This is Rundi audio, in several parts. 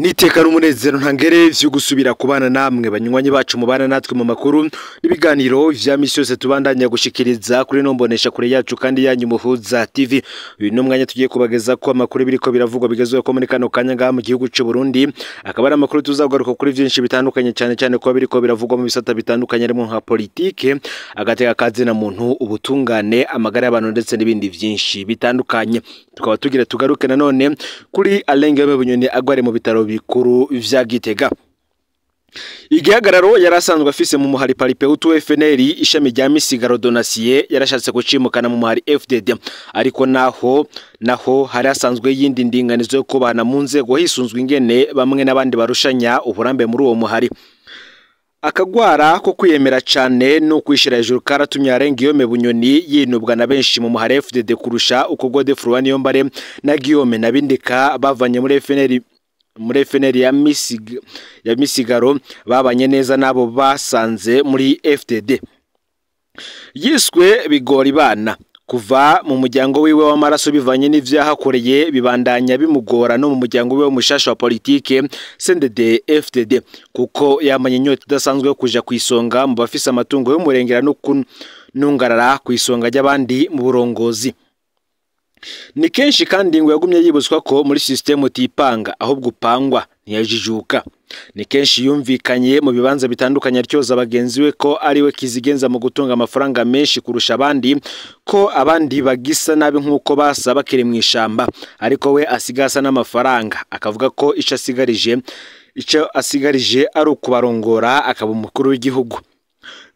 Niteka n'umunezero ntangere vyo gusubira kubana namwe banywanyi bacu mubana natwe mu makuru n'ibiganiro vya misi yose tubandanya gushikiriza kuri nombonesha kure yacu kandi yanyu Muhuza TV. Uyu n'umwanya tugiye kubageza ko amakuru biriko biravugwa bigezweho ko muri kano kanya ngaha mu gihugu c'u Burundi, akaba ari amakuru tuzagaruka kuri vyinshi bitandukanye, cyane cyane ko biriko biravugwa mu bisata bitandukanye harimo nka politike, agateka kazina muntu, ubutungane, amagara y'abantu ndetse n'ibindi vyinshi bitandukanye. Tukaba tugira tugaruke nanone kuri Alain Guillaume Bunyoni agware mu bitaro bikuru vya Gitega. Igihagararo yarasanzwe afise mu muhari Palipehutu FNL ishami rya Misigaro Donatien yarashatse gucimukana mu muhari FDD, ariko naho hari asanzwe yindi ndinganizo yo kubana mu nzego hisunzwe ingene bamwe n'abandi barushanya uburambe muri uwo muhari. Akagwara ko kwiyemera cane no kwishira hejuru karatumye Alain Guillaume Bunyoni yinubwa na benshi mu muhari FDD kurusha uko Godefroid Niyombare na Guillaume Nabindika bavanye muri FNL ya Misigaro babanye neza nabo basanze muri FDD. Yiswe bigora ibana kuva mu muryango wiwe w'amaraso bivanye n'ivyahakoreye bibandanya bimugora no mu muryango wiwe mushasha wa politike CNDD FDD, kuko yamanye inyota idasanzwe yo kuja kwisonga mu bafise amatungo y'umurengera no kunungarara kwisonga ry'abandi mu burongozi. Ni kenshi kandi ngo yagumye yibutswa ko muri system utipanga ahubwo upangwa, ntiyajijuka. Ni kenshi yumvikanye mu bibanza bitandukanye atyoza bagenzi we ko ari we kizigenza mu gutunga amafaranga menshi kurusha abandi, ko abandi bagisa nabi nk'uko basa bakiri mu ishamba, ariko we asigasa n'amafaranga, akavuga ko ico asigarije ari ukubarongora akaba umukuru w'igihugu.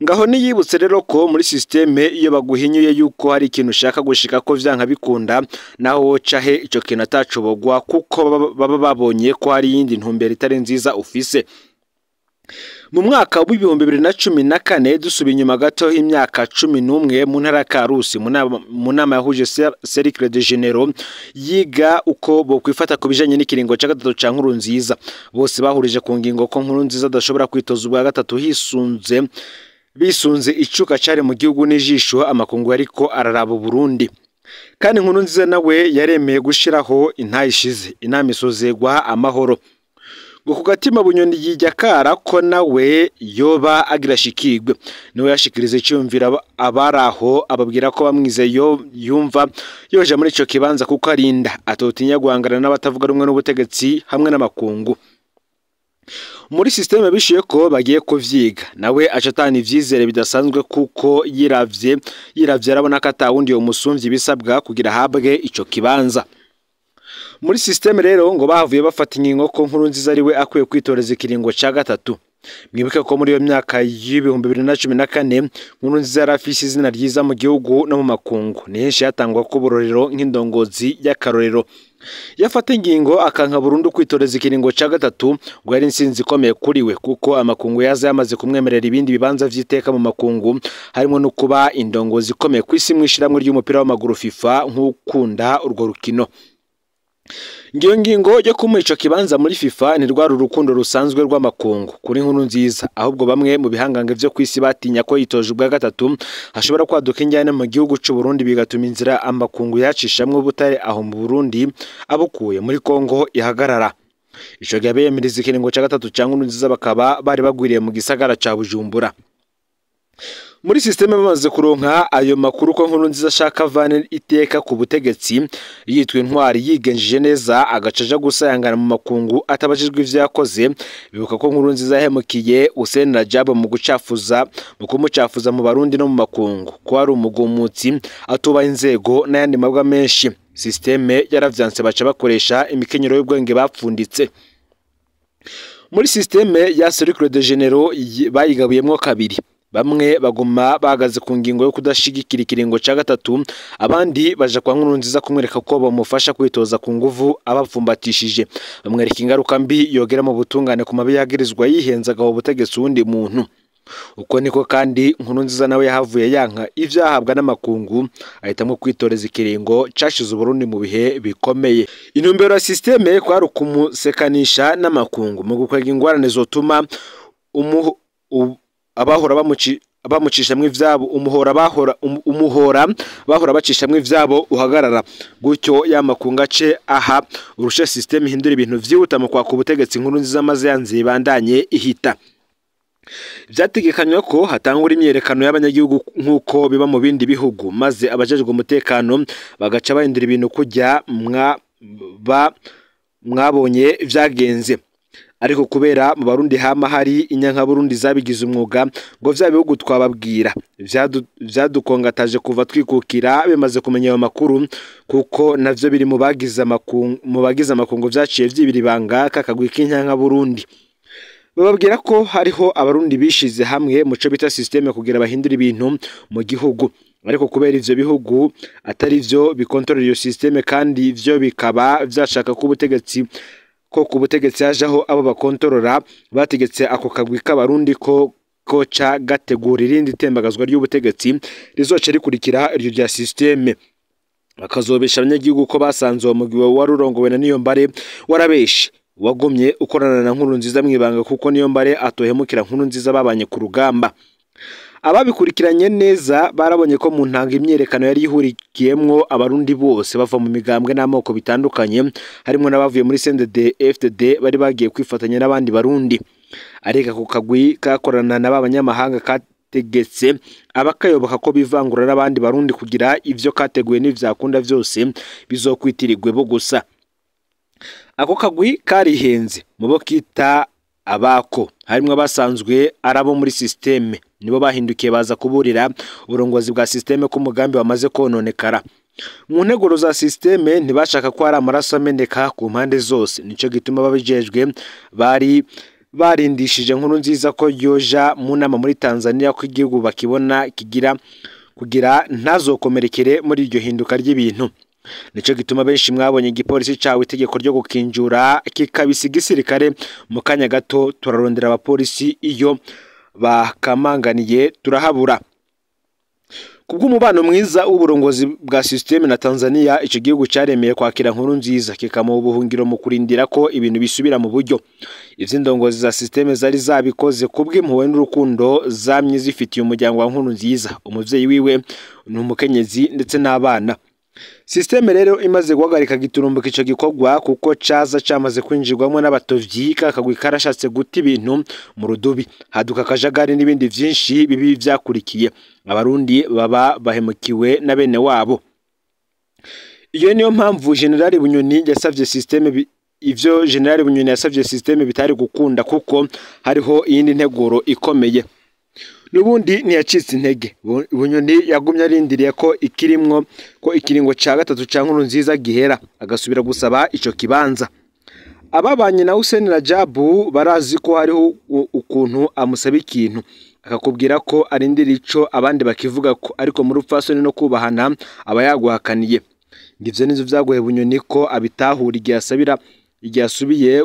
Ngaho niyibutse rero ko muri systeme iyo baguhinyuye yuko hari ikintu ushaka gushika ko vyanka bikunda, naho woca he ico kintu atacobogwa, kuko baba babonye ko hari yindi ntumbero itari nziza ufise. Mu mwaka w'2014 dusubiye inyuma gato imyaka 11 mu ntara ya Karusi mu nama yahuje Cercle de Généraux yiga uko bokwifata ku bijanye n'ikiringo ca gatatu ca Nkurunziza. Bose bahurije ku ngingo ko Nkurunziza adashobora kwitoza ubwa gatatu bisunze icuka cari mu gihugu n'ijisho amakungu ariko araraba Burundi. Kandi Nkurunziza nawe yaremeye gushiraho intayishize inama isozegwa amahoro. Ngo ku gatima Bunyoni yijya kara ko nawe yoba agira shikirwe, niwe yashikirize icyumvira abaraho ababwira ko bamwizeye yumva yoje muri ico kibanza kuko arinda atotinya guhangana n'abatavuga rumwe n'ubutegetsi hamwe n'amakungu. Muri systeme bishiye ko bagiye kuvyiga, nawe acatana ivyizere bidasanzwe kuko yiravye arabona ko atawundi yo musumvyi bisabwa kugira ahabwe ico kibanza. Muri systeme rero ngo bahavuye bafata ingingo ko Nkurunziza ari we akwiye kwitoreza ikiringo ca gatatu. Mwibuke ko muri iyo myaka y'2014 Nkurunziza yari afise izina ryiza mu gihugu no mu makungu. Ni henshi yatangwa ko uburorero nk'indongozi y'akarorero. Yafata ingingo akanka burundu kwitoreza ikiringo ca gatatu ngo yari insinzi ikomeye kuri we, kuko amakungu yaza yamaze kumwemerera ibindi bibanza vy'iteka mu makungu, harimo no kuba indongozi ikomeye kw'isi mw'ishiramwe ry'umupira w'amaguru FIFA nk'ukunda urwo rukino. Ngiyo ngingo yo kumuha ico kibanza muri FIFA ntirwari urukundo rusanzwe rw'amakungu kuri Nkurunziza, ahubwo bamwe mu bihangange vyo kw'isi batinya ko yitoje ubwa gatatu hashobora kwaduka injyane mu gihugu c'u Burundi, bigatuma inzira amakungu yacishamwe ubutare aho mu Burundi abukuye muri Kongo ihagarara. Ico gihe abiyamiriza ikiringo ca gatatu ca Nkurunziza bakaba bari bagwiriye mu gisagara ca Bujumbura. Muri systeme bamaze kuronka ayo makuru ko Nkurunziza ashaka avane iteka ku butegetsi, yitwa intwari yigenjije neza agacaja gusayangana mu makungu atabajijwe ivyo yakoze. Bibuka ko Nkurunziza yahemukiye Hussein Rajab mu kumucafuza mu Barundi no mu makungu, ko ari umugumutsi atubaha inzego n'ayandi mabwa menshi. Systeme yaravyanse baca bakoresha imikenyero y'ubwenge bapfunditse. Muri systeme ya Cercle de Généraux bayigabuyemwo kabiri. Bamwe baguma bahagaze ku ngingo yo kudashigikira ikiringo ca gatatu, abandi baja kwa Nkurunziza kumwereka ko bamufasha kwitoza ku nguvu abapfumbatishije, bamwereka ingaruka mbi yogera mu butungane ku mabi yagirizwa yihenzaga ubutegetsi wundi muntu. Uko niko kandi Nkurunziza nawe yahavuye yanka ivyahabwa n'amakungu, ahitamwo kwitoreza ikiringo cashize Uburundi mu bihe bikomeye. Intumbero ya systeme kwari ukumusekanisha n'amakungu mu gukwega ingwarane zotuma bamucishamwe ivyabo umuhora bahora umuhora bahora bacishamwe ivyabo uhagarara gutyo yamakunga ace aha urushe system ihindura ibintu vyihuta mu kwaka ubutegetsi Nkuru Nziza maze yanze ibandanye ihita. Vyategekanywa ko hatangura imyerekano y'abanyagihugu nk'uko biba mu bindi bihugu, maze abajejwe umutekano bagaca bahindura ibintu kujya mwabonye vyagenze. Ariko kubera mu Barundi hama hari inyankaburundi zabigize umwuga ngo vya bihugu twababwira vyadukongataje kuva twikukira bimaze kumenya ayo makuru, kuko navyo biri mu bagize amakungu vyaciye vyibira ibanga kakagwi k'inyankaburundi. Bababwira ko hariho abarundi bishize hamwe muco bita systeme kugira bahindura ibintu mu gihugu, ariko kubera ivyo bihugu atari vyo bikontorora iyo systeme kandi ivyo bikaba vyashaka ko ubutegetsi ko ku butegetsi yajaho abo bakontorora, bategetse ako kagwi k'abarundi ko koca gategura irindi tembagazwa ry'ubutegetsi rizoca rikurikira iryo rya systeme, bakazobesha abanyagihugu ko basanze uwo mugwi wari urongowe na Niyombare warabeshe wagumye ukorana na Nkuru Nziza mwibanga, kuko Niyombare atohemukira Nkuru Nziza babanye ku rugamba. Ababikurikiranye neza barabonye ko mu ntanga imyerekano yari ihurikiyemwo abarundi bose bava mu migambwe n'amoko bitandukanye, harimo n'abavuye muri CNDD FDD bari bagiye kwifatanya n'abandi barundi. Ariko ako kagwi kakorana n'abanyamahanga kategetse abakayoboka ko bivangura n'abandi barundi kugira ivyo kateguye n'ivyakunda vyose bizokwitirirwe bo gusa. Ako kagwi karihenze mubo kita abako harimwo abasanzwe arabo muri systeme, nibo bahindukiye baza kuburira uburongozi bwa systeme ko umugambi wamaze kononekara. Mu nteguro za systeme ntibashaka ko hari amaraso ameneka ku mpande zose, nico gituma babijejwe bari barindishije Nkuru Nziza ko yoja mu nama muri Tanzania ko igihugu bakibona kigira kugira ntazokomerekere muri iryo hinduka ry'ibintu. Nico gituma benshi mwabonye igipolisi cawe itegeko ryo gukinjura kikabisiga igisirikare mu kanya gato turarondera abapolisi iyo bakamanganiye turahabura. Kubw'umubano mwiza w'uburongozi bwa systeme na Tanzania, ico gihugu caremeye kwakira Nkuru Nziza kikamuha ubuhungiro mu kurindira ko ibintu bisubira mu buryo. Ivy'indongozi za systeme zari zabikoze kubw'impuhwe n'urukundo zamye zifitiye umuryango wa Nkuru Nziza, umuvyeyi wiwe n'umukenyezi ndetse n'abana. Systeme rero imaze guhagarika giturumbuka ico gikorwa kuko caza camaze kwinjirwamwo n'abatovyi kakagwi karashatse guta ibintu mu rudubi, haduka akajagari n'ibindi vyinshi bibi vyakurikiye. Abarundi baba bahemukiwe na bene wabo. Iyo niyo mpamvu General Bunyoni yasavye systeme ivyo General Bunyoni yasavye systeme bitari gukunda, kuko hariho iyindi nteguro ikomeye. Nubundi ntiyacitse intege. Bunyoni yagumye arindiriye ko ikirimwo ko ikiringo ca gatatu ca Nkuru Nziza gihera agasubira gusaba ico kibanza. Ababanye na Hussein Rajabu barazi ko hariho ukuntu amusaba ikintu akakubwira ko arindira ico abandi bakivuga ko, ariko muri rupfasoni no kubahana aba yaguhakaniye. Ngivyo nizo vyagoye Bunyoni ko abitahura igihe asabira igihe asubiye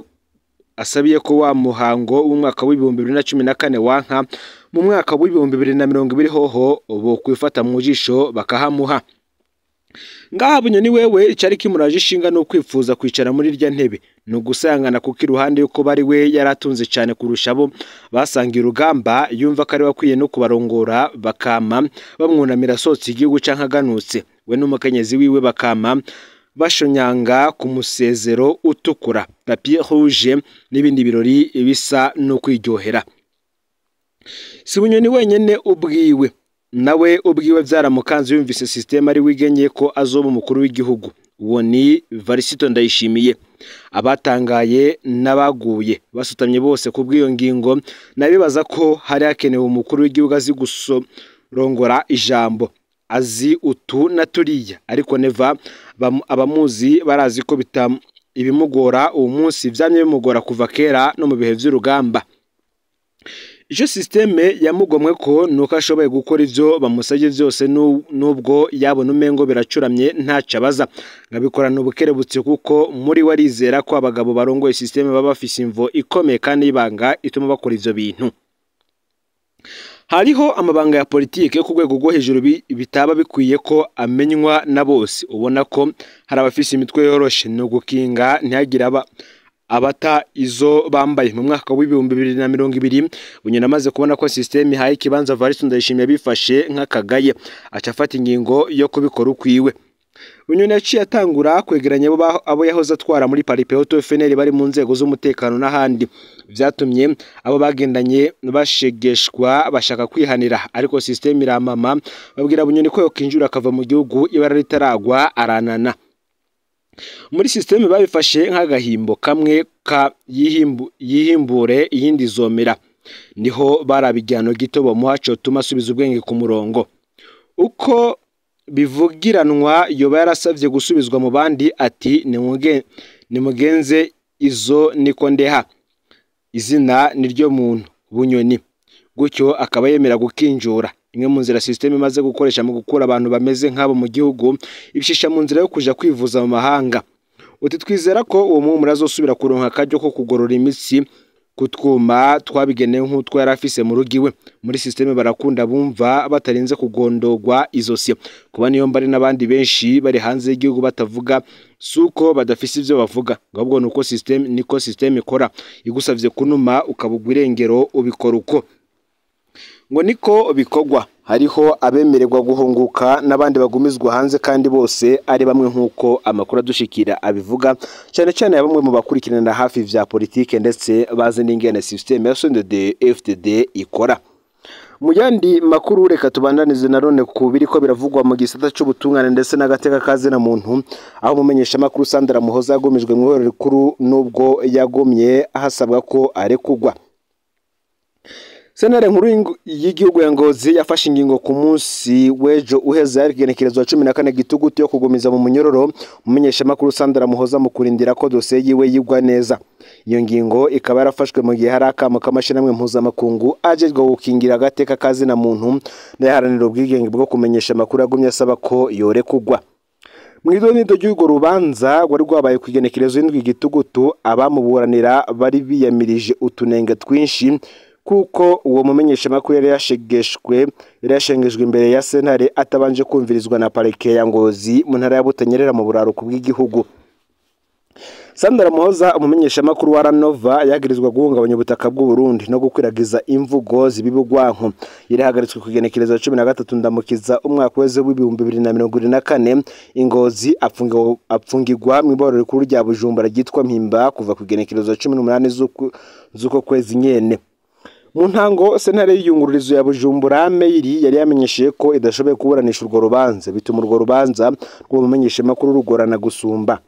asabiye ko wa muhango w'umwaka w'2014 wanka mu mwaka w'2020 hoho bo kwifata mu jisho bakahamuha. Ngaha Bunyoni wewe icari kimuraje ishinga no kwifuza kwicara muri rya ntebe no gusangana kuko iruhande yuko bari we yaratunze cyane kurusha abo basangiye urugamba, yumva ko ari wakwiye no kubarongora bakama bamwunamira sotse igihugu canke aganutse, we n'umukenyezi wiwe bakama bashonyanga ku musezero utukura papier rouge n'ibindi birori bisa no kwiryohera. Si Bunyoni wenyene ubwiwe, nawe ubwiwe vyaramukanze yumvise systeme ari wigenye ko azoba umukuru w'igihugu. Uwo ni Varisito Ndayishimiye. Abatangaye n'abaguye basutamye bose kubw'iyo ngingo, nabibaza ko hari hakenewe umukuru w'igihugu azi gusorongora ijambo, azi utu na turiya, ariko neva abamuzi barazi ko ibimugora uwo munsi vyamye bimugora kuva kera no mu bihe vy'urugamba. Ico systeme yamugomwe ko nuko ashoboye gukora ivyo bamusavye vyose nubwo yabona umengo biracuramye ntaco abaza, ngabikorana ubukerebutse kuko muri we arizera ko abagabo barongoye systeme baba bafise imvo ikomeye kandi y'ibanga ituma bakora ivyo bintu. Hariho amabanga ya politike yo ku rwego rwo hejuru bitaba bikwiye ko amenywa na bose. Ubona ko hari abafise imitwe yoroshe no gukinga ntihagire abata izo bambaye. Mu mwaka w'2020 Bunyoni amaze kubona ko system ihaye ikibanza Evariste Ndayishimiye bifashe nk'akagaye, aca afata ingingo yo kubikora ukwiwe. Bunyoni yaciye atangura kwegeranya abo yahoze atwara muri Palipehutu FNL bari mu nzego z'umutekano n'ahandi. Vyatumye abo bagendanye bashegeshwa bashaka kwihanira, ariko system iramama babwira Bunyoni ko yokinjura akava mu gihugu ibara ritaragwa, aranana. Muri system babifashe nk'agahimbo kamwe ka yihimbure iyindi zomera, niho barabigihano gito bamuha cotuma asubiza ubwenge ku murongo. Uko bivugiranwa yoba yarasavye gusubizwa mu bandi, ati nimugenze izo niko ndeha, izina niryo muntu Bunyoni, gutyo akaba yemera gukinjura. Imwe mu nzira system imaze gukoresha mu gukura abantu bameze nk'abo mu gihugu, ibishisha mu nzira yo kuja kwivuza mu mahanga. Uti twizera ko uwo muhumuro azosubira kuronka akaryo ko kugorora imitsi kutwuma twabigenewe nk'utwo yari afise mu rugo iwe. Muri system barakunda bumva batarinze kugondogwa izosi. Kuba niyo mbari n'abandi benshi bari hanze y'igihugu batavuga, suko badafise ivyo bavuga, ahubwo nuko system niko system ikora, igusavye kunuma ukabugwa irengero ubikora uko ngo niko bikogwa. Hariho abemererwa guhunguka n'abandi bagumizwa hanze, kandi bose ari bamwe nk'uko amakuru adushikira abivuga, cyane cyane bamwe mu bakurikiranira hafi vya politike ndetse bazi n'ingene system ya CNDD FDD ikora. Mu yandi makuru reka tubandanize nanone ku biriko biravugwa mu gisata c'ubutungane ndetse n'agateka kazina muntu, aho umumenyesha makuru Sandra Muhoza yagomejwe mu ihorero rikuru nubwo yagomye hasabwa ko arekugwa. Sentare nkuru y'igihugu ya Ngozi yafashe ingingo ku munsi w'ejo uheze yari igenekerezo 14 Gitugutu yo kugumiza mu munyororo umumenyesha makuru Sandra Muhoza mu kurindira ko dosiye yiwe yigwa neza. Iyo ngingo ikaba yarafashwe mu gihe hari akamo k'amashirahamwe mpuzamakungu ajejwe gukingira agateka kazina muntu n'ayaharanira ubwigenge bwo kumenyesha amakuru agumye asaba ko yorekugwa. Mu idonido ry'urwo rubanza rwari rwabaye ku igenekerezo 7 Gitugutu, abamuburanira bari biyamirije utunenge twinshi kuko uwo mumenyesha makuru yari yashengejwe imbere ya sentare atabanje kumvirizwa na parike ya Ngozi mu ntara ya Butanyerera mu buraruko bw'igihugu. Sandra Muhoza umumenyesha makuru wa Ranova yagirizwa guhungabanya ubutaka bw'u Burundi no gukwiragiza imvugo zibibugwanko. Yarahagaritswe ku igenekerezo 13 Ndamukiza umwaka weze w'2024 Ingozi, apfungirwa mu iborero rikuru rya Bujumbura ryitwa Mpimba kuva ku igenekerezo 18 z'uko kwezi nyene. Mu ntango sentare y'iyungururizo ya Bujumbura Meiri yari yamenyesheje ko idashoboye kuburanisha urwo rubanza, bituma urwo rubanza rw'umumenyesha makuru rugorana gusumba.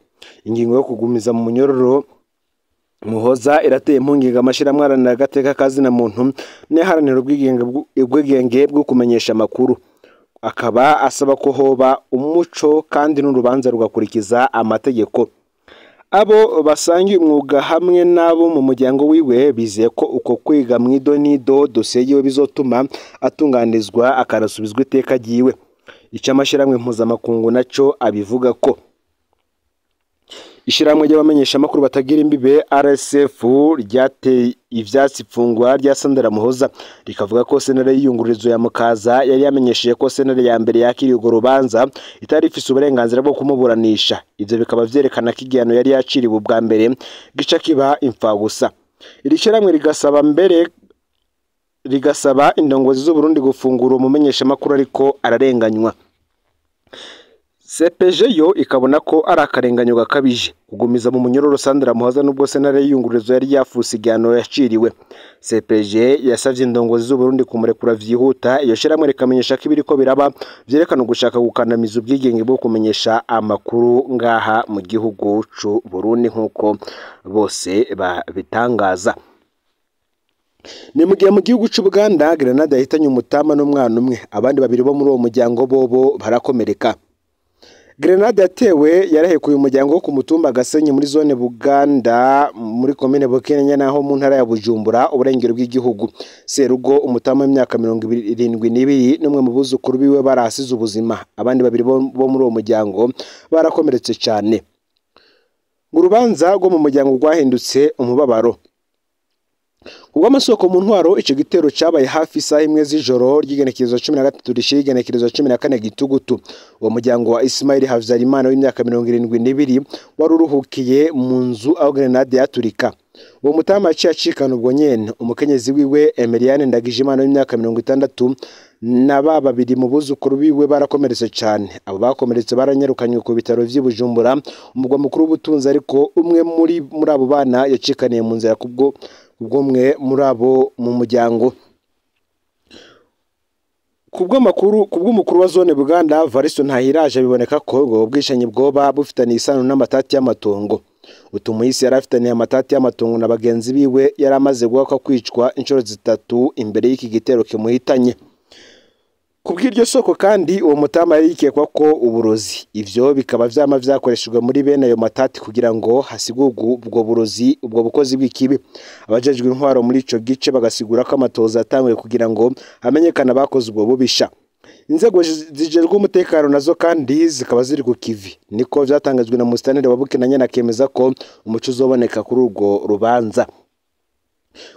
Ingingo yo kugumiza mu munyororo Muhoza irateye impungenge amashirahamwe aharanira agateka kazina muntu n'aharanira ubwigenge bwo kumenyesha amakuru, akaba asaba ko hoba umuco kandi n'urubanza rugakurikiza amategeko. Abo basangiye umwuga hamwe nabo mu muryango wiwe bizeye ko uko kwiga mu idonido dosiye yiwe bizotuma atunganizwa akarasubizwa iteka ryiwe. Icyo amashirahamwe mpuzamakungu naco abivuga ko ishirahamwe ry'abamenyesha makuru batagira imbibe RSF ryateye ivyatsi ifungwa rya Sandra Muhoza, rikavuga ko sentare y'iyungururizo ya Mukaza yari yamenyesheje ko sentare ya mbere yakiriye urwo rubanza itari ifise uburenganzira bwo kumuburanisha. Ivyo bikaba vyerekana ko igihano yari yaciriwe ubwa mbere gica kiba imfagusa. Iri shirahamwe rigasaba mbere rigasaba indongozi z'u Burundi gufungura umumenyesha makuru ariko ararenganywa. CPG yo ikabona ko ari akarenganyo gakabije kugumiza mu munyororo Sandra Muhoza nubwo sentare y'iyungururizo yari yafuse igihano yaciriwe. CPG yasavye indongozi z'u Burundi kumurekura vyihuta. Iyo shirahamwe rikamenyesha ko ibiriko biraba vyerekana ugushaka gukandamiza ubwigenge bwo kumenyesha amakuru ngaha mu gihugu c'u Burundi nkuko bose babitangaza. Ni mu gihe mu gihugu c'u Buganda grenade yahitanye umutama n'umwana umwe, abandi babiri bo muri uwo muryango bobo barakomereka. Grenade yatewe yarahekuye umuryango wo ku mutumba Gasenyi muri zone Buganda muri komine Bukenya naho mu ntara ya Bujumbura uburengero bw'igihugu. Serugo umutama w'imyaka 72 n'umwe mu buzukuru biwe barahasize ubuzima, abandi babiri bo muri uwo muryango barakomeretse cyane. Urubanza rwo mu muryango rwahindutse umubabaro. Kubw'amasoko mu ntwaro, ico gitero cabaye hafi isaha imwe z'ijoro ry'igenekerezo 13 rishira igenekerezo 14 Gitugutu. Uwo muryango wa Ismail Havyarimana w'imyaka 72 wari uruhukiye mu nzu aho grenade yaturika. Uwo mutama yaciye acikana ubwo nyene. Umukenyezi wiwe Emiliane Ndagijimana w'imyaka 60 na ba babiri mu buzukuru biwe barakomeretse cane. Abo bakomeretse baranyarukanywe ku bitaro vy'i Bujumbura, umugwa mukuru w'ubutunzi, ariko umwe muri abo bana yacikaniye mu nzira kubwo ubwomwe muri abo mu muryango. Kubw'umukuru wa zone Buganda Varisto Ntahiraje, biboneka ko ubwo bwishanyi bwoba bufitaniye isano n'amatati y'amatongo. Utumuhisi yari afitaniye amatati y'amatongo na bagenzi biwe, yari amaze guhakwa kwicwa inshuro zitatu imbere y'iki gitero kimuhitanye. Kubw'iryo soko kandi, uwo mutama yari yikekwa ko uburozi, ivyo bikaba vyama vyakoreshejwe muri bene ayo matati kugira ngo hasigurwe ubwo burozi, ubwo bukozi bw'ikibi. Abajejwe intwaro muri ico gice bagasigura ko amatoza yatanguye kugira ngo hamenyekane abakoze ubwo bubisha. Inzego zijejwe umutekano nazo kandi zikaba ziri ku kivi, niko vyatangajwe na Musitanteri wa Bukinanyana, akemeza ko umuco uzoboneka kuri urwo rubanza.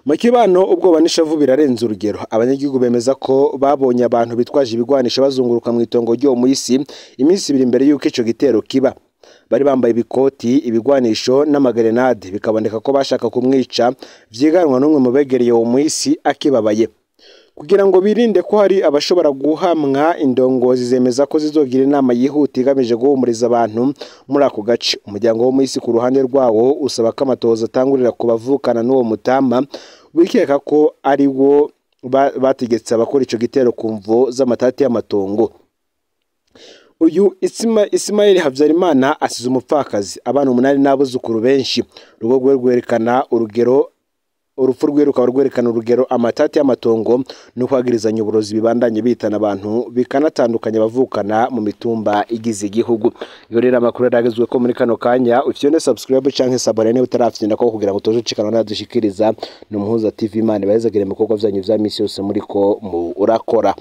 Mu kibano ubwoba n'ishavu birarenze urugero. Abanyagihugu bemeza ko babonye abantu bitwaje ibigwanisho bazunguruka mu itongo ry'uwo muhisi iminsi ibiri imbere y'uko ico gitero kiba. Bari bambaye ibikoti, ibigwanisho n'amagrenade, bikaboneka ko bashaka kumwica, vyiganwa n'umwe mu begereye uwo muhisi akibabaye. Kugira ngo birinde ko hari abashobora guhamwa, indongozi zemeza ko zizogira inama yihuta igamije guhumuriza abantu muri ako gace. Umuryango wo muhisi ku ruhande rwawo usaba ko amatohoza atangurira ku bavukana n'uwo mutama, wikeka ko ari wo bategetse abakora ico gitero ku mvo z'amatati y'amatongo. Uyu Ismail Havyarimana asize umupfakazi, abana 8 n'abuzukuru benshi. Urugo rwe rwerekana urugero urupfu rwe rukaba rwerekana urugero amatati y'amatongo no kwagirizanya uburozi bibandanye bitana abantu, bikanatandukanya abavukana mu mitumba igize igihugu. Iyo rero amakuru yaragezwe ko muri kano kanya, ufyonde subscribe canke sabone niba utarafyonda ko kugira ngo utoje ucikana nadushikiriza. Ni Umuhuza TV. Imana ibahezagire mu bikorwa vyanyu vya misi yose muriko murakora.